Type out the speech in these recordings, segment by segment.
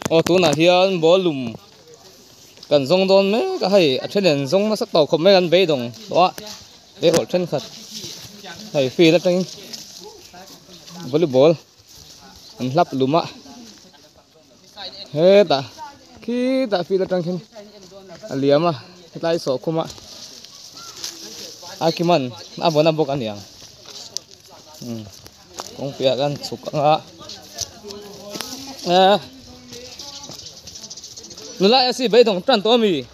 Aw tunah hian ball lum kan zawng dawn mek a hei a then an zawng nasa tawh khawp mai an beidawng tawh a leirawlh thenkhat hei field atangin volleyball an hlap lum a hetah khitah field atang khian a liam a hetlai sawhkhum a a kiman a vawn a bawk a niang umm. Kawngpuiah kan chhuk ang a eh nula e si beidawng tan tawh ami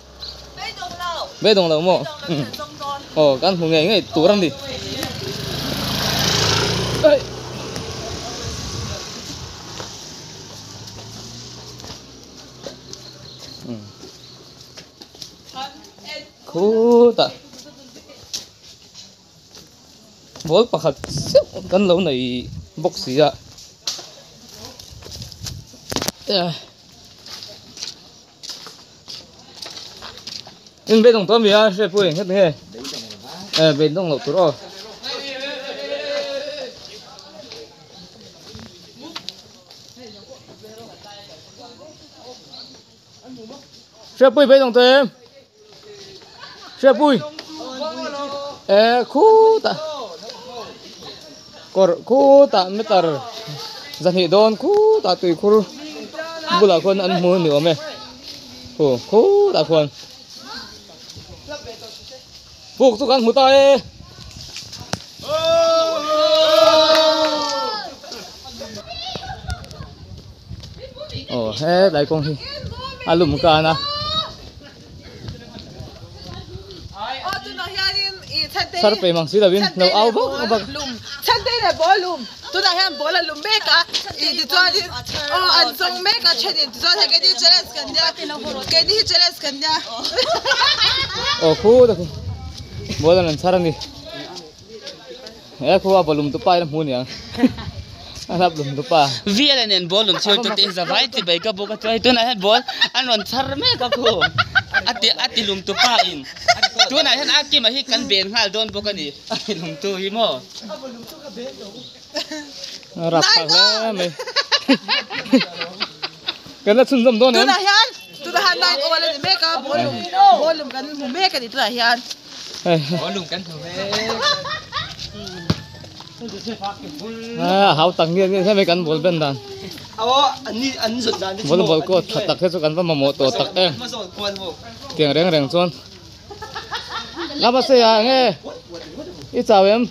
beidawng lo maw aw kan hmu ngei ngei tur a ni khutah. Ball pakhat zeuh kan lo nei bawk si a in beidawng tawh ami a hriat pawh eng nge eh beidawng loh tur aw. Hriatpui beidawng tawh em? Hriatpui eh khutah kawr khutah meter zahnih dawn khutah tuikhur bulah khuan an hmu a ni awm e khu khutah khuan puk chu kan hmu ta e. Aw helai kawng hi a lum kan a. Chhar pe mang si lovin lo au vak vak. Chhantei leh ball lum tunah hian ball a lum mek a ih tichuanin aw an zawng mek a thenin tichuan hei keini challenge kan nia keini hi challenge kan nia. Aw khutah khu ball an rawn chhar a ni. He khua bawlum tupa ila hmu aniang a hlap lum tupa. VL nen ball lum chhiar tute hi zavai ti bai ka bawk a chuan tunah hian ball an rawn chhar mek a khu a ti a ti lum tupa in tunah hian a kima hi kan ben nghal dawn bawk a ni a ti lum tu hi maw. A rap thlak hle mai kan la chhunzawm dawn em. Tunah hian tunah hian nine all a ni mek a ball lum ball lum kan hmu mek a ni tunah hian. A hau tak nge nge hemi kan ball ben dan volleyball court tha tak hi chu kan va mamawh tawh tak em tiang reng reng chuan lama sei ah nge i chau em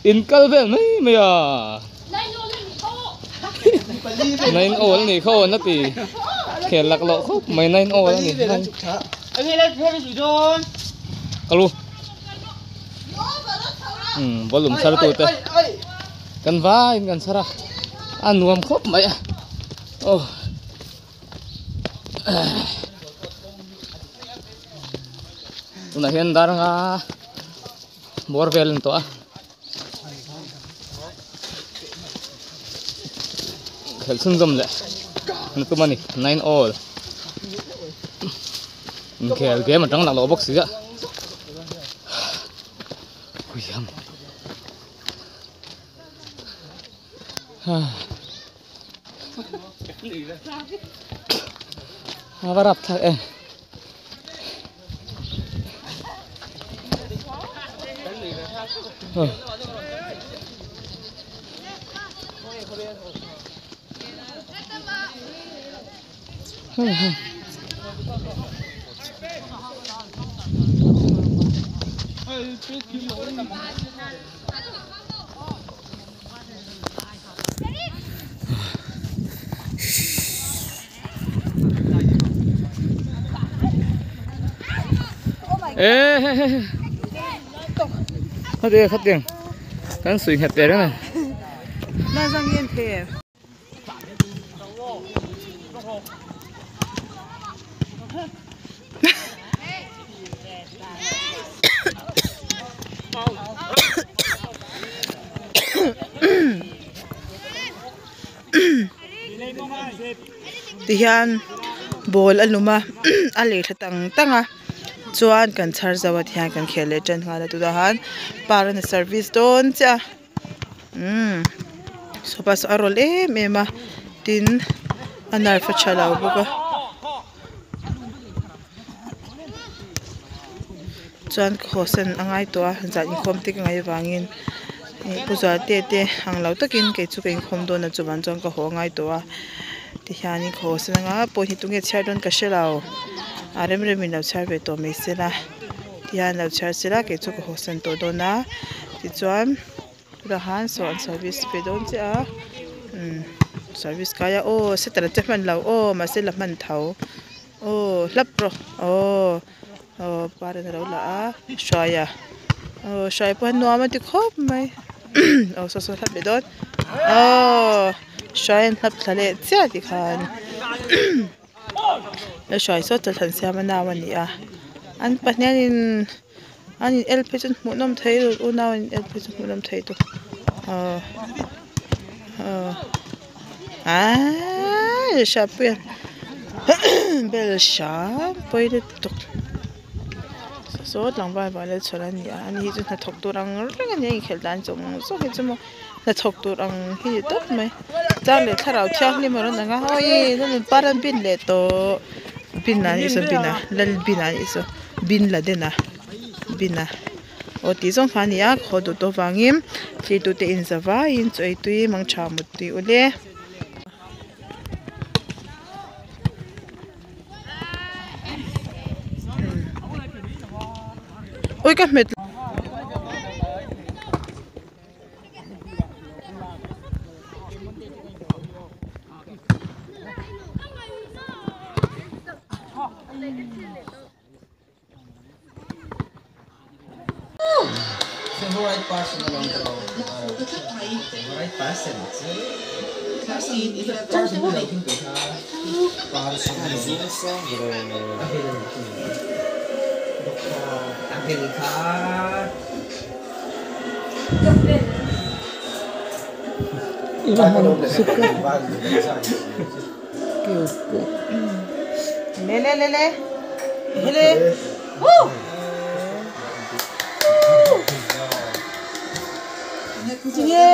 in kal vel mai mai a nine all a nih kha aw na ti khel laklawh khawp mai nine all a ni kalu umm bawlum chhar tu te kan vaiin kan chhar a a nuam khawp mai a aw tunah hian dar anga bawr vel a ni tawh a khelh chhunzawm leh na tum a ni nine all inkhel game atang lak loh bawk si a huiam a va rap thlak em. Khatiang khatiang kan suih nghet ve reng a ni. Tihian ball a lum a a lei tha tang tang a chuan kan chhar zo a tihian kan khel leh tan nghal a tunah han par a service dawn chiah a umm sawpa saw a rawl em em a tin. A nerve a tha lo bawk a chuan ka haw san a ngai tawh a zan inkhawm te ka ngaih avangin ih pu zualte te ang lo takin kei chu ka inkhawm dawn a chuvang chuan ka haw a ngai tawh a tihianin ka haw san anga pawh hi tunge chhiar dawn ka hre lo a rem rem in lo chhiar ve tawh mai se la tihian lo chhiar se la kei chu ka haw san tawh dawn a tichuan. Tunah khan saw an service ve dawn chiah a umm service kai a aw setter che hman lo aw mahse la hman tho aw hlap rawh aw aw par in alo la a hruai a aw hruai pawh a nuam a ti khawp mai aw saw saw hlap leh dawn aw hruai an hlap thla leh chiah tikhan. La hruai saw chawlh siam a nau a ni a an pahnih in an in el phei chu hmuh nawm thei lutuk unau an in el phei chu hmuh nawm thei lutuk aw aw aaii hriatpuia bel hram pawi lutuk saw tlangval vanlalchhuan a ni a ani hi chu hnathawk tur ang reng a ni a inkhelh dan zawng zawng hi chu maw. Hnathawk tur ang hi ni tawp mai chang leh thlarau thianghlim a rawn ang a awii lal par an bin leh tawh bin a nih saw bin a lal bin a nih saw bin laden a bin a aw tih zawng kha a ni a ka haw duh tawh vangin thlir tute inza vaiin chaw ei tui mangtha mut tui ule. Ui ka hmet. Le le le le hele woo Tinge.